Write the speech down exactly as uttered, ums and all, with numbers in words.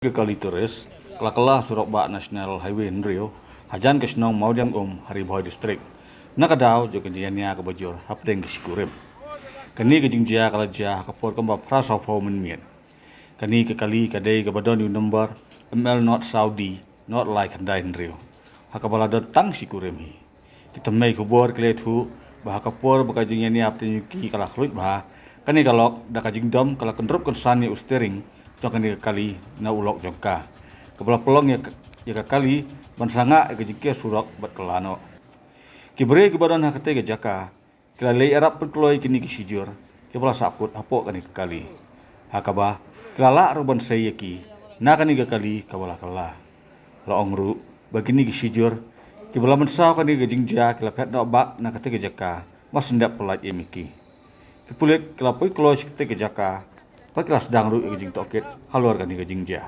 Ka kali tourist ka la kylla surok bah National Highway hynriew hajan ka shnong Mawdiangum ha Ri Bhoi District, na ka daw jong ka jingïania kaba jur hapdeng ka shikurim. Kane ka jingjia ka la jia ha ka por kumba phra sawphew mynmiet. Kane ka kali ka dei kaba don ïa u number M L not saw D not lai khyndai hynriew, ha kaba la don tang shikurim hi. Ki thymmei khubor ki la ïathuh ba ha ka por ba ka jingïania hapdeng jong ki ka la khluit bha, kane ka lok da ka jingdom ka la kyndrup kynsan ïa u steering jong kane ka kali na u lok jong ka, kaba la pynlong ïa ka, ïa ka kali ban sangah ïa ka jingker surok bad kylla noh. Ki briew kiba don ha katei ka jaka ki la leit ïarap pynkloi ïa kine ki shijur kiba la sahkut hapoh kane ka kali, ha kaba ki la lah ruh ban sei ïa ki na kane ka kali kaba la kylla. La ong ruh ba kine ki shijur kiba la mynsaw kane ka jingjia ki la phet noh bak na katei ka jaka, ba shen dep pyllait im ïa ki. Ki pulit ki la poi kloi sha katei ka jaka bad ki la sdang ruh ïa ka jingtohkit halor kane ka jingjia.